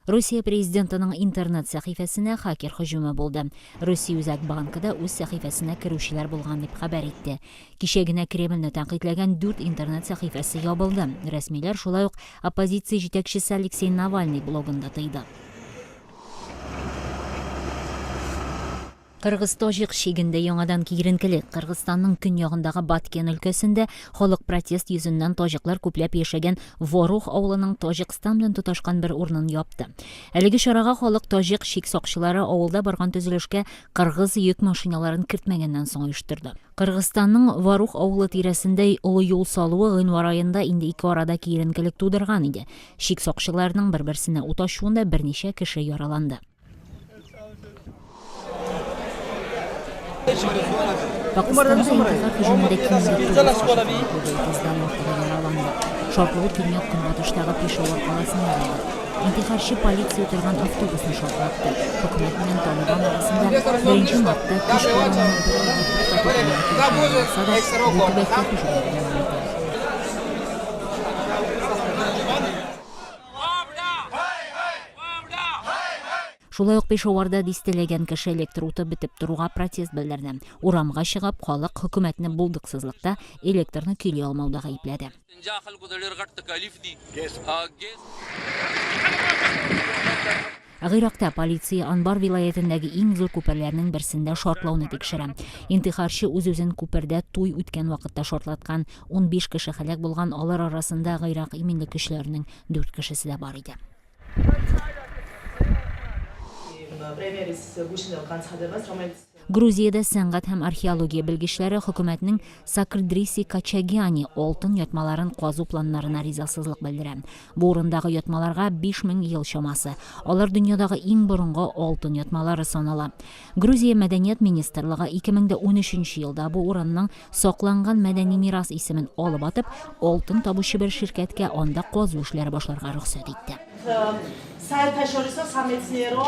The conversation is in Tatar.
Русия президентының интернет сәхифәсенә хакер һөҗүме булды. Русия Үзәк банкы да үз сәхифәсенә керүчеләр булган дип хәбәр итте. Кичә генә Кремльне тәнкыйтьләгән дүрт интернет сәхифәсе ябылды. Рәсмиләр шулай ук оппозиция җитәкчесе Алексей Навальный блогын да тыйды. Кыргыз-таҗик чигендә яңадан киеренкелек. Кыргызстанның көньягындагы Баткен өлкәсендә халык протест йөзеннән таҗиклар күпләп яшәгән Ворух авылының Таҗикстан белән тоташкан бер урынын япты. Әлеге чарага халык таҗик чик сакчылары авылда барган төзелешкә кыргыз йөк машиналарын кертмәгәннән соң оештырды. Кыргызстанның Ворух авылы тирәсендә олы юл салуы гыйнвар аенда инде ике арада киеренкелек тудырган иде. Чик сакчыларының бер-берсенә ут ачуында берничә кеше яраланды. Пакистанда интихар һөҗүмендә кимендә 9 кеше һәлак булды, 30-дан артыгы яраланды. Шартлау төньяк-көнбатыштагы Пешавар каласында булды. Интихарчы полиция утырган автобусны шартлатты. Хөкүмәт белән Талибан арасында беренче мартта көч куллануны бер айга туктату турында килешенү булса да, бу төбәктә һөҗүмнәр дәвам итә. Шулай ук Пешаварда дистәләгән кеше электр уты бетеп торуга протест белдерде. Урамга чыгып, халык хөкүмәтне булдыксызлыкта, электрны көйли алмауда гаепләде. Гыйракта полиция Анбар вилаятендәге иң зур күперләрнең берсендә шартлауны тикшерә. Интихарчы үз-үзен күпердә туй үткән вакытта шартлаткан. 15 кеше һәлак булган, алар арасында Гыйрак иминлек көчләренең дүрт кешесе дә бар иде. Грузиядә сәнгать һәм археология белгечләре хөкүмәтнең Сакрдриси Качагиани алтын ятмаларын казу планнарына ризасызлык белдерә. Бу урындагы ятмаларга 5000 ел чамасы. Алар дөньядагы иң борынгы алтын ятмалары санала. Грузия мәдәният министрлыгы 2013 елда бу урынның Сакланган мәдәни мирас исемен алып атып, алтын табучы бер ширкәткә анда казу эшләре башларга рөхсәт итте. Საერთაშორისო სამეცნიერო.